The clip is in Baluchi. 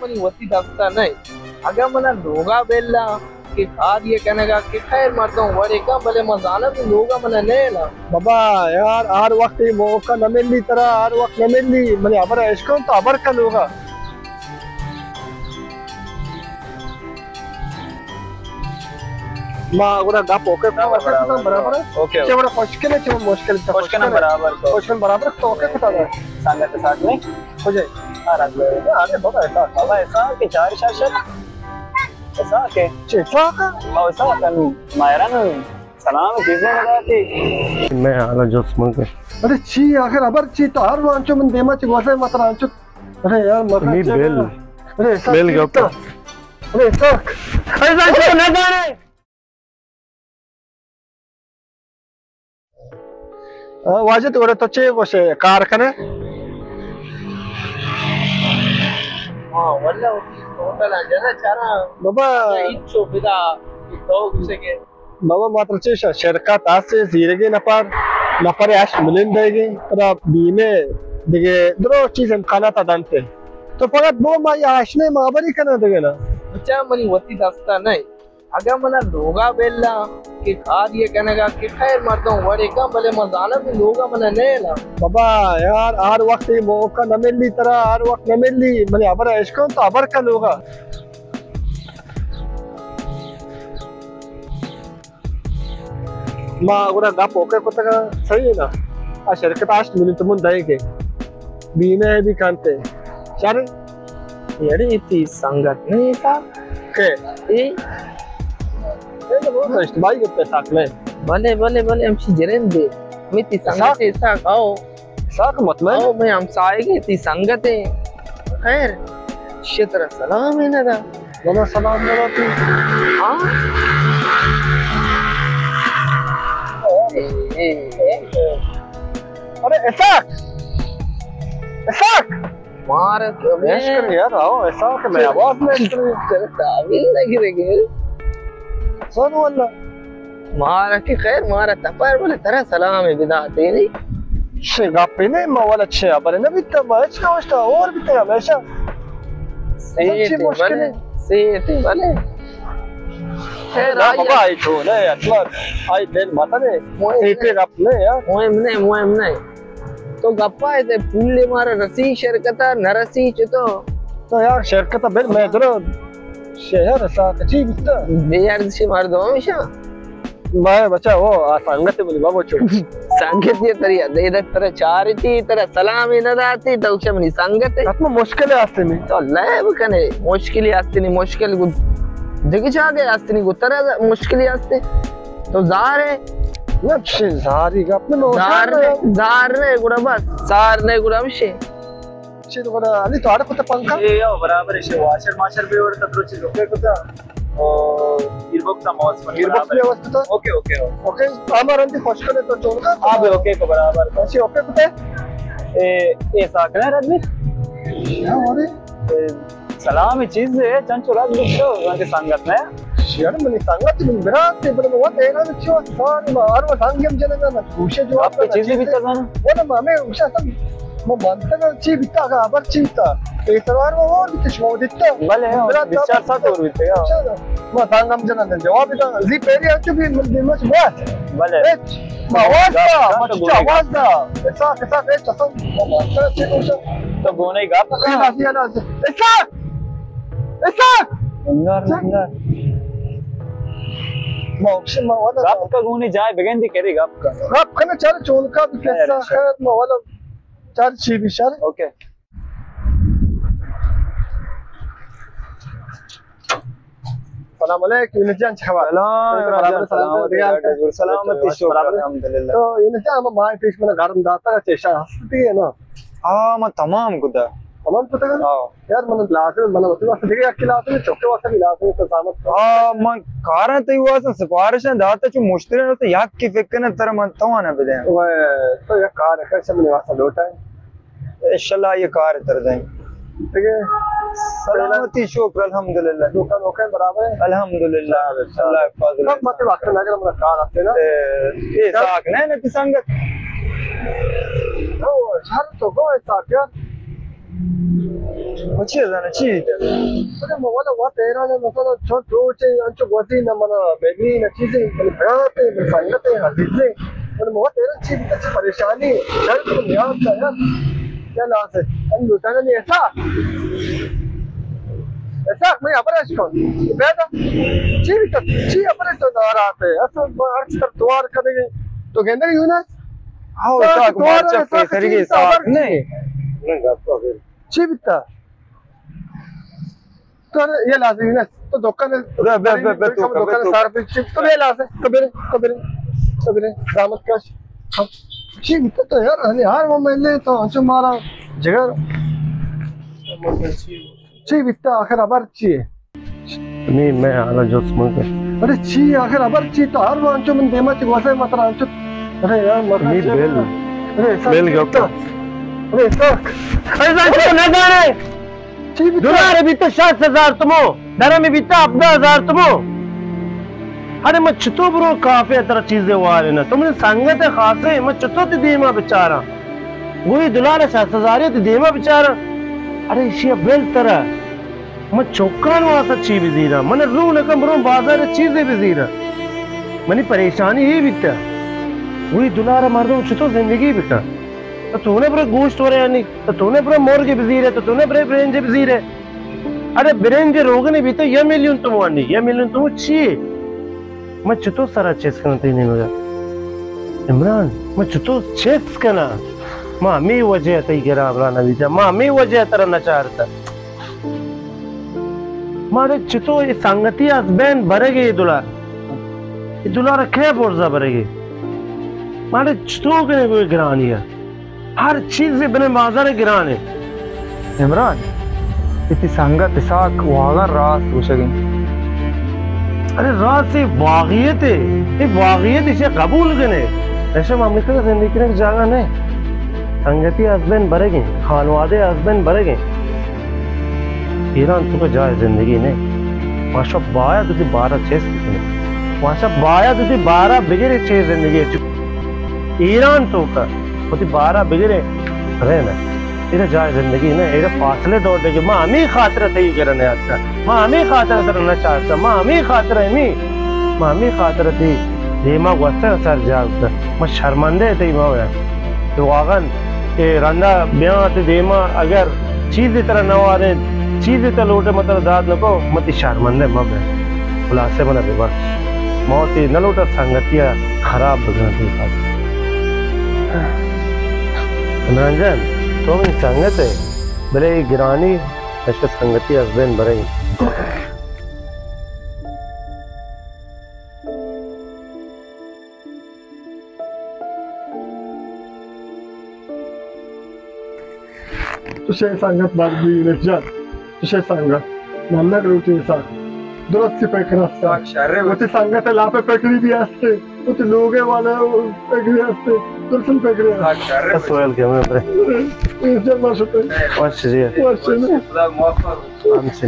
منی وتی دستا نہ انت۔ اگاں منا لوگا بیلا کہ کاری کنگا کہ خیر مردم وڑے کن، بلے من زاناں تو لوگا منا نیلا۔ بابا یار، ہر وقت یہ موقع نہ ملی ترا، ہر وقت نہ ملی۔ منی ہبر اشکن تو ہبر کن لوگا۔ ما گڑا گپ اوکے کتاں، برابر، اوکے کتاں، برابر۔ اوکے، چہ اوکے۔ وڑا خوش کنے، چہ مشکل تا خوش کنے، برابر کو۔ خوش کنے برابر تو اوکے کتا دا۔ سنگت ساتھ میں۔ ہو جائے۔ ہاں، رات میں۔ ارے بابا، ایسا، بابا، ایسا کہ چار شاشر۔ ایسا کہ؟ چہ ایسا کا؟ او ایسا کا نو۔ ماہران سلام چیزیں نہ داتی۔ میں حالا جس من کر۔ ارے چی آخر ہبر چی تو ہر وانچو من دیما چی گوزے مت رانچو۔ ارے یار، مکان نی چڑھا۔ بل۔ ارے، ساک بل چی گپا۔ بیتا؟ ارے، ساک۔ ارے، ساک، تو نہ جانے۔ آ، واجد، گڑا تو چے گوشے، کار کنے؟ ہاں، واللہ، ہوٹل آ جانا چارا۔ بابا۔ ہچو بدا، تو گوشے کہ بابا، ما ترا چے شا-، شرکت است، زیرگی نفر، نفر ہشت ملین دئیگی، ترا بیمے دگہ درو چیز امکانات دنتے۔ تو فقط بو ما یا ہشت نے مابری کنا دگہ نا۔ بچا منی وتی دستا نہ۔ اگاں منا لوگا بیلا کہ کاری کنگا کہ خیر مردم وڑے کن، بلے من زاناں تو لوگا منا نیلا۔ بابا یار، ہر وقت یہ موقع نہ ملی ترا، ہر وقت نہ ملی۔ منی ہبر اشکن تو ہبر کن لوگا۔ ما گڑا گپ اوکے کتگ، صحیح ہے نا؟ آ شرکت ہشت ملین تو من دئے گے، بیمہ بھی کنتے۔ شر؟ یڑی تی سنگت نہیں تھا؟ کہ؟ اے؟ اے تو بہت اشتباہی گپتے ساک میں۔ بلے، بلے، بلے، ہمشی جرندے۔ میں تی سنگت ساک؟ ساک، آؤ۔ ساک مطمئن؟ او، میں ہمسائیگے تی سنگت ہیں۔ خیر، شتر سلام ہی نہ دا۔ منا سلام نہ دا تی۔ ہاں؟ اے، اے، اے۔ ارے، اسحاق! اسحاق! مارا تو ایش کر یار، آؤ، ایسا کہ میں آواز میں ایش کر۔ تیرے تعویل نہ گرے گے۔ سن واللہ۔ مارا کہ خیر، مارا تپر بولے، ترا سلام بداتے نہیں۔ شے گپے نہیں، ما والا چھ خبر نہ بیتا، ما اچ نہ وشتا، اور بیتا ہمیشہ۔ سیتے چی مشکل بلے، ہے؟ سیتے بلے۔ خیر، نہ آئی بابا، آئی تو نہ، اصلاً آئی دل مت نے۔ مهم اے پہ گپ نے یار۔ مهم نے، مهم نے۔ تو گپا ہے تے پول مارا رسی شرکتا نہ رسی چتو؟ تو یار شرکتا بل میں درو شہر سا کچی بیتا۔ بے ارزشی مردم ہمیشہ۔ بھائی بچا وہ آ سنگت بولی بابا چو۔ سنگت یہ تری دے دے ترا چارتی، ترا سلامی نہ داتی، تو چمنی سنگت ہے۔ حتما مشکل ہے آستے میں۔ تو لے بکنے، مشکلی آستے نہیں، مشکل گو دگہ جاگہ آستے نہیں، گو ترا مشکلی آستے۔ تو زار ہے؟ نہ، چے زاری گپ نہ، نوشان زار نہ۔ نے، زار نے، گڑا بس، زار نے، گڑا بشے۔ چے تو گڑا، علی تو آڑ کتا پنکھا؟ اے، او، برابر ہے، شے واشر ماشر بھی اور تدرو چیز اوکے کتا۔ او، گیر باکس ہم آواز پر گیر باکس برابر بھی ہے۔ آواز کتا؟ Okay, okay, okay. اوکے، ہمارا اندی خوش کرے تو چون کا؟ ہاں، بے اوکے کو برابر۔ اچھا، اوکے کتا ہے؟ اے، اے ساکن ہے رد میں؟ ہاں، اور اے؟ اے، سلام چیز ہے، چنچو رد گپتو، انت سنگت نے۔ شیار منی سنگت، منی برات، بڑے وقت ایران چو سال ما ہر وقت ہنگم جنگا نہ، گوشے جواب آپ کی نہ، چیزیں بھی تزانا۔ وہ نہ، ہمیں گوشا سب، ما مانتا نہ، چی بیتا، اگر خبر چی بیتا۔ اے سوار ما اور بیتے، شما دیتا۔ بلے، ہاں، برات بیس چار ساعت اور بیتے، ہاں۔ اچھا، ما ہنگم جنگا جواب دا، زی پیری اچو بھی من دل مچ بات۔ بلے۔ اچ، ما آواز دا، ما چچا آواز دا۔ ایسا، ایسا، اچ، اصلا، ما مانتا چی گوشا۔ تو گونے گپ کن۔ ایسا، ایسا، ایسا۔ اسحاق! انگار، انگار۔ ما اوکشن ما والا گپ کا گونی جائے بگندی کرے گپ کا۔ گپ کنا چل چون کا بھی خیر، قصہ خیر۔ خیر ما والا چل چی بھی شر۔ اوکے۔ سلام علیکم، یونس جان، چه خبر؟ سلام، برابر، سلام، سلام، سلامتی، شکر، برابر۔ الحمدللہ۔ تو یونس جان، ما ماہ پیش من گرم داتا چیشا ہستی ہے نا؟ ہاں، من تمام کتا۔ تمام کتا؟ ہاں۔ یار، من لازم، من وتی واسطہ دیگه یک لازم، چوکے واسطہ بھی لازم، تو زحمت۔ آ، من کاراں تئی واسطہ سفارشاں داتا، چو مشتری واسطہ یک کی فکر نہ ترا من توانا بدیں۔ وے، تو یک کار کر، چہ منی واسطہ لوٹا ہے۔ انشاءاللہ یہ کار تر دیں۔ دیگه سلامتی، شکر، الحمدللہ۔ دکان اوکے برابر ہے؟ الحمدللہ۔ اللہ حافظ۔ اللہ حفاظ۔ سب مت وقت نہ اگر ہمارا کار آتے نا۔ اے، اے ساک نہیں نا کی سنگت۔ او، شر تو گو ہے ساک یار۔ چی زاناں چی؟ ارے من وت حیران آں، مثلاً چون تو چے انچو گوزی نہ من ملی نہ چیزے، من برات ئے، من سنگت ئے، عزیز ئے، من وت حیران چی، چی پریشانی، شر تو نیاد کا یار، کیا لاس ہے؟ ان لوٹانا نہیں ایسا، ایسا میں خبر ہے اس کو، بیٹا، چی بھی تو، چی خبر ہے تو ناراض ہے، اصل ہر چیز توار کرے گے، تو گندے یونس؟ ہاں، تو ایسا توار مارچا ہے، ایسا پیسری کے چیز تو ساتھ خبر نہیں۔ نہیں۔ چی بیتا؟ تو یہ لازمی نہ، تو دکان، بے، بے، بے، بے، تو دکان، بے، تو سارا پیچ، تو یہ لازم، تو برے، تو برے، تو برے، زحمت کش۔ ہاں۔ چی بیتا تو یار، ہنی ہر وہ میں لے تو انچو مارا جگر۔ چی بیتا آخر خبر چی ہے؟ نہیں، میں آنا جو سمجھ۔ ارے چی آخر خبر چی تو ہر وہ انچو من دیما چی واسے مت انچو۔ ارے یار مت نہیں، بیل۔ ارے سر بیل گپتا۔ ارے سر۔ ارے سر، تو نہ جانے۔ چی بیتا؟ دلار بیتا شصت ہزار تومو، درم بیتا ہپدہ ہزار تومو۔ ارے من چتو برو کافے ترا چیزے وارے نا۔ تو منی سنگت خاصے، من چتو تی دیما بچاراں؟ گوئی دلار شصت ہزار تی دیما بچاراں۔ ارے ایشی بل ترا۔ من چکان واسا چی بزیراں؟ من رو نکن برو بازار چیزے بزیراں۔ منی پریشانی اے بیتا۔ گوئی دلار مردم چتو زندگی بکن؟ تو تو نہ برے گوشت ورے یعنی، تو تو نہ برے مرگ بزیرے، تو تو نہ برے برنج بزیرے۔ ارے برنج روگنے بیتے یک میلیون تومانی، یک میلیون تومو چی؟ من چتو سرا چست کناں تئی نیمگا؟ عمران، من چتو چست کناں؟ ما ہمے وجہ تئی گرا عمران نہ بیتا، ما ہمے وجہ ترا نہ چارتا۔ مارے چتو اے سنگتی از بین برگے اے دلار؟ اے دلار کئے برزا برگے؟ مارے چتو کنے کوئی گرانی ہے؟ ہر چیز بنے بازار گران ہے۔ عمران، اے تئی سنگت اسحاق واقعاً راست گوشگیں۔ ارے راست اے واقعیت ہے، اے واقعیت اسے قبول کنے۔ ایسے مملکت زندگی کرنے کی جگہ نہیں۔ سنگتی از بین برگیں، خانوادے از بین برگیں۔ ایران تو کا جائے زندگی نے۔ ماشا باید وتی بارا چست کنے۔ ماشا باید وتی بارا بگرے چے زندگی چ۔ ایران تو کا وتی بارا بگرے رہنا۔ ایرا جائے زندگی نے، ایرا فاصلے دور دے کہ ما ہمیں خاطر تئی گرنے آتا۔ ما ہمیں خاطر تر نہ چاہتا۔ ما ہمیں خاطر ہمیں۔ ما ہمیں خاطر تئی دیما گوستہ سر جاگتا۔ ما شرمندے تئی ما ہویا۔ تو واقعاً کہ رندا بیاں تئی دیما اگر چیزے ترا نہ واریں، چیزے ترا لوٹے، من ترا دات نہ کو، من تئی شرمندہ مہ بے۔ خلاصے منا ببخش۔ ما تئی نہ لوٹا سنگتیا خراب بکناں تئی خاطر۔ عمران جان، تو منی سنگت ہے، بلے اے گرانی اشی سنگتی از بین برئی۔ تو شے سنگت بد بی یونس جان، تو شے سنگت۔ من نہ لوٹی سا۔ درستی فکر است۔ وتی سنگت لاپ فکری بھی است۔ وتی لوگے والا فکری است۔ درستی فکری است۔ سوال کیا میں برے؟ یونس جان، ما شتے۔ وش جی۔ وش جی۔ خدا موفق۔ ہم سے۔